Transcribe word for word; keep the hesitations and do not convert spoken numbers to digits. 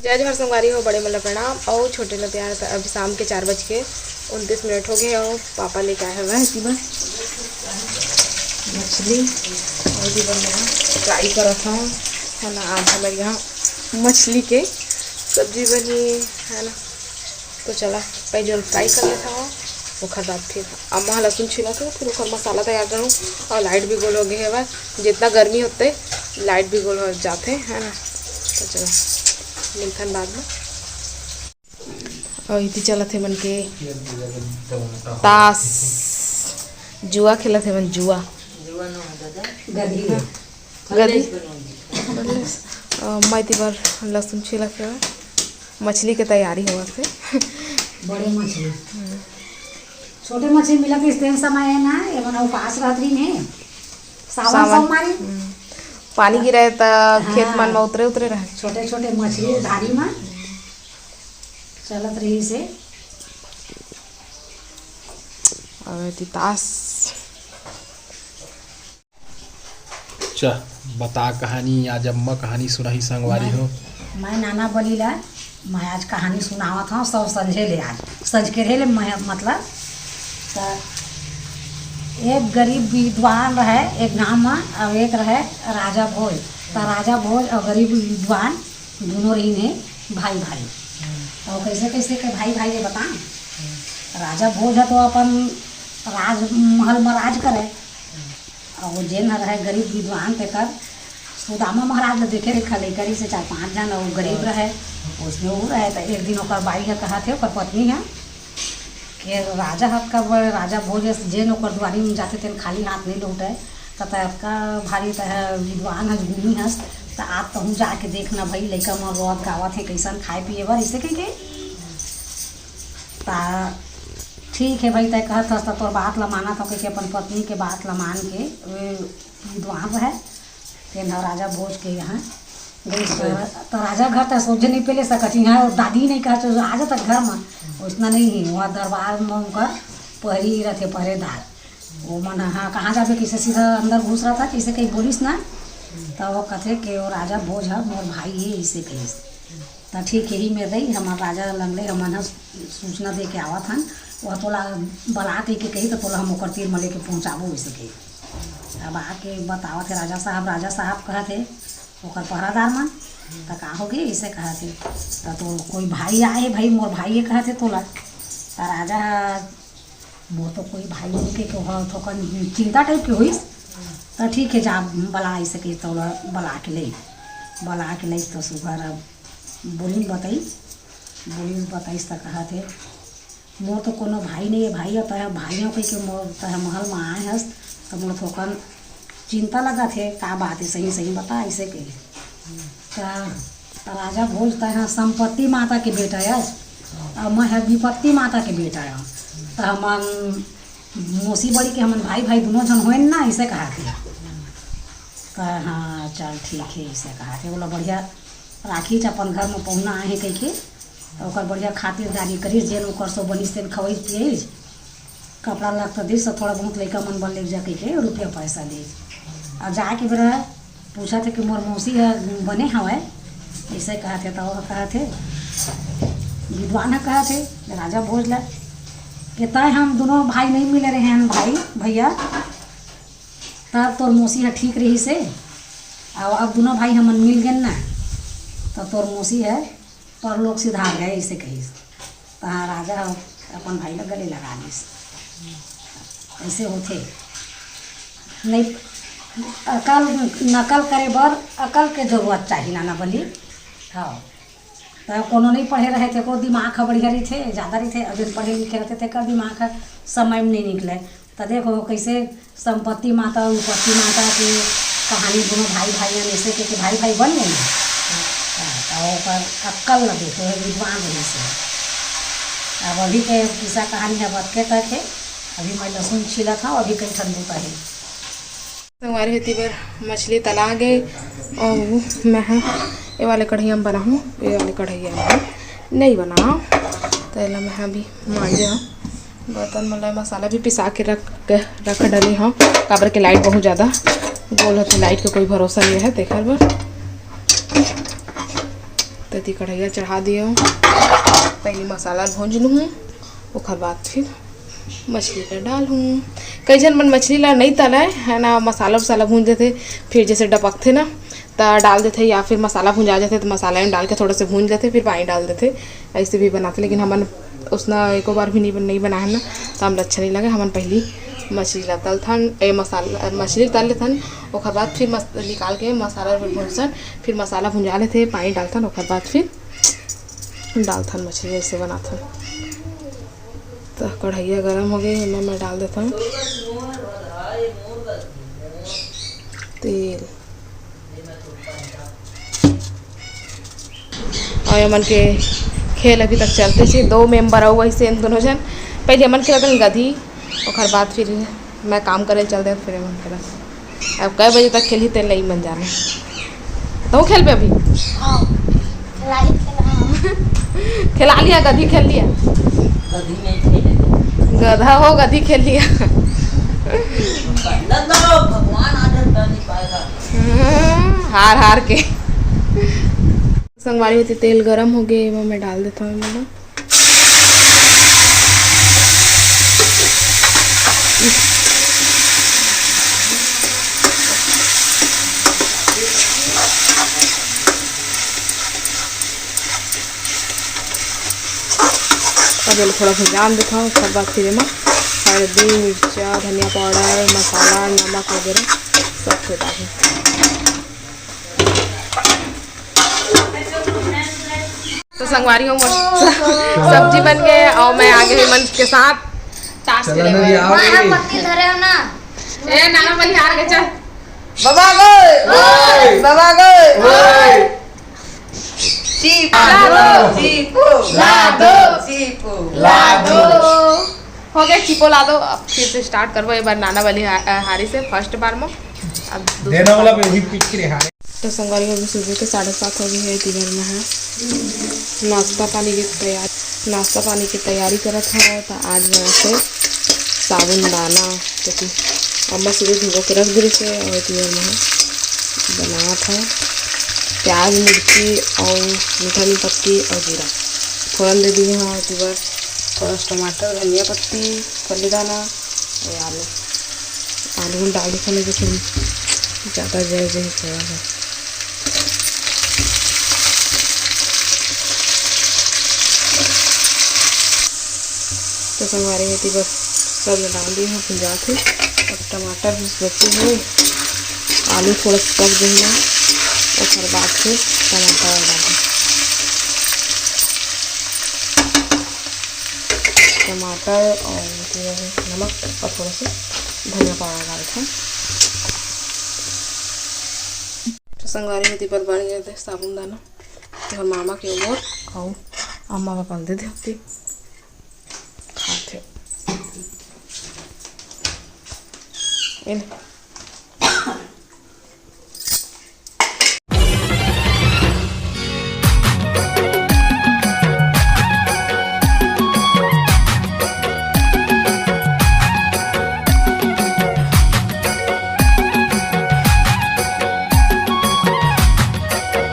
जय जोहार संगवारी हो, बड़े मन ला प्रणाम अउ छोटे ला प्यार। त अभी शाम के चार बज के उनतीस मिनट हो गए हे अउ पापा लेके आए हवय एती बर मछली अउ एती बर मैं फ्राई करत हव, है ना। आज हमर यहाँ मछली के सब्जी बनी, है ना। तो चला, पहले जो फ्राई कर लेता हूँ, ओखर बाद फिर अम्मा ह लहसुन छीलत हे, फिर ओखर मसाला तैयार करूँ। और लाइट भी गोल हो गए हे बस, जितना गर्मी होते लाइट भी गोल हो जाते, है ना। तो चला, मिलथन बाद में। और इति चलत हे मन के ताश, जुआ खेलत हे मन, जुआ। गधी। हाँ। गधी। अ, मैं इति बर लहसुन छीलत हे, मछली के तैयारी होवत हे। बड़े मछली। हम्म। छोटे मछली मिलत हे, इस दिन समय है ना, ये मन उपास रहत रही ने। सावन सावन। सोमवारी। हम्म। पानी गिरे त खेत मन हाँ। में उतरे उतरे रहे। छोटे छोटे मछली धारी में चलत रही से। और इति ताश। चल, बता कहानी, आज अम्मा कहानी सुनाही संगवारी हो। मैं नाना बली ला, मैं आज कहानी सुनावत हूँ, सब संझे ले आज, संझ के रहे ले मैं, मतलब, त एक गरीब विद्वान रहे एक गांव में, और एक रहे राजा भोज। त राजा भोज और गरीब विद्वान दोनों रहिन हे भाई भाई। और कैसे कैसे के भाई भाई ये बताएं। राजा भोज है तो अपन राजमहल में राज करे, और जेन ह रहे गरीब विद्वान, तेकर सुदामा महाराज ल देखे रेखा लइका रहिस हे चार पांच झन, अउ गरीब रहे, उसमें वो रहे। त एक दिन ओकर बाई ह कहत हे, ओकर पत्नी ह, कि राजा ह कब राजा भोज जेन ओकर दुआरी में जाथे, तेन खाली हाथ नहीं लौटे। त तय अतका भारी तय विद्वान हस, गुणी हस, त आप कहूँ जाके देखना भाई, लइका मन रोवत गावत हे, कैसन खाए पिए बर, इसे कह के। त ठीक है भाई, तय कहत हस, त तोर बात ला मानत हव, कह के अपन पत्नी के बात ला मान के, वे विद्वान रहे, तेन ह राजा भोज के यहाँ गइस। त राजा घर त सोझे नहीं पहले सकत, यहाँ दादी नहीं कहत, आ जाता घर में, उसना नहीं है, वहाँ दरबार में उनकर पहरी रहते, पहरेदार। वो मन, हाँ, कहाँ जाबे, कैसे सीधा अंदर घुस रहा था, कैसे कहीं बोलिस ना, त वो कथे कि वो राजा भोज है, मोर भाई है, इसे कहिस। त ठीक है, ही में रही, हमर राजा लंगले, हमन ह सूचना दे के आवत हन, वह तोला बला कहि के कही, त तोला हम ओकर तीर म लेके पहुँचाबो, वैसे कही। अब आके बतावत हे राजा साहब, राजा साहब कहत हे ओकर पहरादार मन, त का हो गे, ऐसे कहत हे, त तो कोई भाई आए हे भाई, मोर भाई ये कहत हे तोला। त राजा ह, मोर तो कोई भाई नहीं के, के ओह थोकन चिंता टाइप के होइस, त ठीक है, जा बला, ऐसे कही, तोला बला के ले, बला के ले, त सुघर अब बोलिन बताइस, बोलिन बताइस त कहत हे, मोर तो कोनो भाई नहीं है, भाई, अब तैं भाई हो कहि के मोर तैं महल में आए हस, त मोर थोकन चिंता लगत हे, का बात है, सही सही बता, ऐसे कही। त राजा भोज, तैं ह संपत्ति माता के बेटा हस, और मैं ह विपत्ति माता के बेटा हूँ। त हमन मौसी बड़ी के हमन भाई भाई दोनों झन होइन ना, ऐसे कहत हे। त हाँ, चल ठीक है, ऐसे कहत हे। बोला बढ़िया राखी च अपन घर में पहुना आए हे कहि के, त ओकर बढ़िया खातिरदारी करिस, जेन ओकर सो बनिस तेन खवइस पियइस, कपड़ा लत्ता दिस, थोड़ा बहुत लइका मन बर लेके जा कहि के रुपया पैसा दिस। अब जाए के बेरा पूछत हे कि मोर मौसी ह बने हवय, ऐसे कहत हे, त ओह कहत हे, विद्वान ह कहत हे राजा भोज ला कि तय हम दोनों भाई नहीं मिले रहे हन भाई, भैया, तब तोर मौसी ह ठीक रहिस हे, अउ अब दोनों भाई हमन मिल गेन ना, त तोर मौसी ह परलोक सिधार गए, ऐसे कहिस। तहाँ राजा ह अपन भाई ला गले लगा लिस। ऐसे होथे। नहीं, अकल, नकल करे बर अकल के जरूरत चाही, नाना बली। हाँ, त कोनो नहीं पढ़े रहे, तेको दिमाग ह बढ़िया रहिथे, ज्यादा रहिथे, अउ जेन पढ़े लिखे रहिथे, तेकर दिमाग ह समय में नहीं निकले। त देखो, कैसे संपत्ति माता, विपत्ति माता के कहानी, दोनों भाई भाई हैं, ऐसे के, के भाई भाई बन गए ना। हाँ, त ओकर अक्कल ल देखो, हे विद्वान रहिस हे। अब अभी के किस्सा कहानी ह अतके तक हे। अभी मैं लहसुन छीलत हव, अभी कई ठन बूता हे। संगवारी हो, एती बर मछली तना गे, अउ मैं ह ए वाले कढ़ैया म बनाहूँ, ए वाले कढ़ैया म नहीं बनाओ, त एला मैं ह अभी मांजे हव। बर्तन मन ला, मसाला भी पिसा के रख, रख डले हव, काबर के लाइट बहुत ज़्यादा गोल होथे, लाइट के कोई भरोसा नहीं है, तेखर बर। त एती कढ़ैया चढ़ा दियो, पहली मसाला भूंज लूँ, ओकर बाद फिर मछली ला डालहूँ। कई झन मन मछली ला नई तलय है ना, मसाला उसाला भूंज देथे, फिर जैसे डपकथे ना त डाल देथे, या फिर मसाला भुंजा जाथे त मसाला में डाल के थोड़ा से भूंज लेथे, फिर पानी डाल देथे, ऐसे भी बनाथे। लेकिन हमन उसना एको बार भी नहीं, नहीं बनाए ना, त हमला अच्छा नहीं लगे। हमन पहली मछली ला तलथन, ए मसाला, मछली तल लेथन, ओकर बाद फिर मस-, निकाल के मसाला में भूंजथन, फिर मसाला भुंजा लेथे, पानी डालथन, ओकर बाद फिर डालथन मछली, ऐसे बनाथन। त कढ़ैया गरम हो गए, एमा मैं डाल देथन तेल। और एमन के खेल अभी तक चलते से, दो मेंबर अउ वैसे इन दोनों जन। पहले एमन खेलतन गधी, ओकर बाद फिर मैं काम करे चल दे, फिर एमन खेलत। अब कै बजे तक खेलही, तेन लई मन जाने। तो खेलबे अभी? हाँ, खेलाई, खेला। खेला लिया, गधी खेल लिया। गधी नहीं खेले। गधा हो, गधी खेल लिया। पहला तो भगवान आ जाता नहीं पाएगा। हम्म, हार हार के। संगवारी होती, तेल गरम हो गए, एमा मैं डाल देता हूँ, एमा। अब एला थोड़ा भुंजान देथव, ओकर बाद फिर एमा हल्दी, मिर्चा, धनिया पाउडर, मसाला, नमक वगैरह सब कुछ डालहूँ। तो संगवारी हो, मोर सब्जी बन गए और मैं आ गई मन के साथ। टास्क चला ना लेवे। यार। हाँ, पत्ती धरे हो ना। ए, नाना बलिहार के चल। बाबा गए। ओए। बाबा गए। ओए। चीपो, लादो। चीपो, लादो। चीपो, लादो। हो गया, चीपो लादो। अब फिर से स्टार्ट करबो एक बार नाना बलिहा-, हारी से फर्स्ट बार में। अब दूसरा देना वाला बार। पे ही पिच के हारे। तो संगवारी, अभी सुबह के साढ़े सात हो गए हैं, इधर में है नाश्ता पानी की तैयारी, नाश्ता पानी की तैयारी करत है। तो आज मैं से साबुन दाना, क्योंकि अम्मा सुबह भिगो के रख दे से, और इधर में है बनात है प्याज, मिर्ची और मीठा नीम पत्ती और जीरा फोरन दे दिए हैं। और इधर थोड़ा सा टमाटर, धनिया पत्ती, फल्ली दाना और आलू, आलू डाल देते हैं, जैसे ज़्यादा जल जही थोड़ा सा। तो संगवारी होती बस सब डाल दी हूँ, भुंजात है। अब टमाटर बस बचे हुए, आलू थोड़ा सा पक गई ना, ओकर बाद फिर टमाटर डाल। टमाटर और नमक और थोड़ा सा धनिया पाउडर डालते हैं। तो संगवारी होती पर बन गए थे साबुन दाना, तो मामा के ओर और अम्मा का कल दे देती खाते।